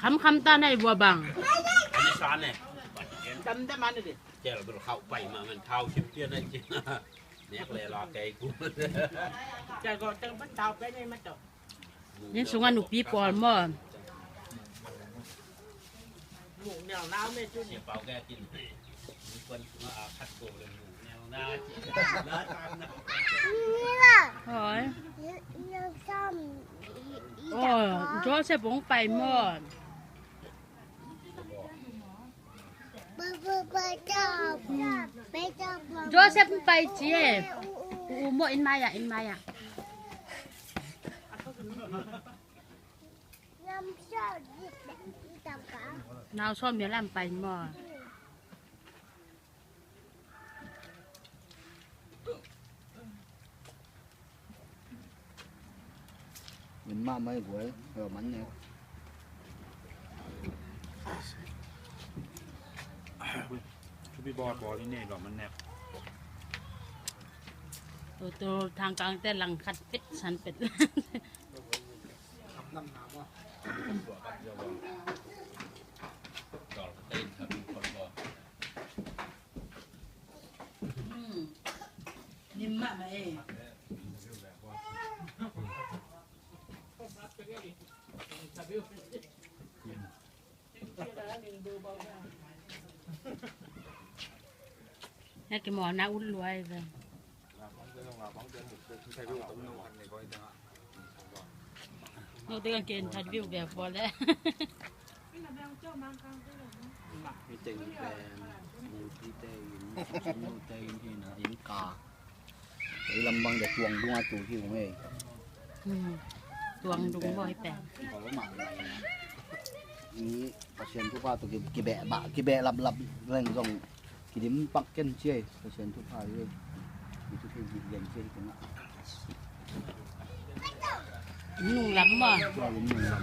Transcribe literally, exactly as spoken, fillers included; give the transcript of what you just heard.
Kham kham ta nai bua bang. Ani sa ne. Dam dam ani de. Tel ber khau pai ma man khau sim pian ai cin. Nek le la kai ku. Tel go tel ban tau pe ne ma to. Nin sunga nupi pawl maw. Muk neu nau me tu ni. Sia pau kai cin. Hoi. Oh, Joseph hong pai maw. Joseph hong pai ci e. U, u maw, in mai ah, in mai ah. Nau sawm nia lam pai maw. Min mah mai guai, heo man ne. Thupi bawl bawl ni ne, heo man ne. Tua, tua thang kang te lang khat pet san pet. Nim mahmah e. Hei, kimawlna ut lua hi ve. Note kan ki interview ve pawl le. Hih teng pen mupite in, mupite in hi na, inn ka. Ei lam bang de tuang dung a tu hi ung ei. Hmm. Tuang dung bo hi pen. Ni Pasian thupha tawh ki, kibeh bah, kibeh laplap leng zong kidim pak ken ci ei. Pasian thupha hi ei. Ni thu thei dik leng ci ei hi teng ah. Nung lam maw. Nung lam.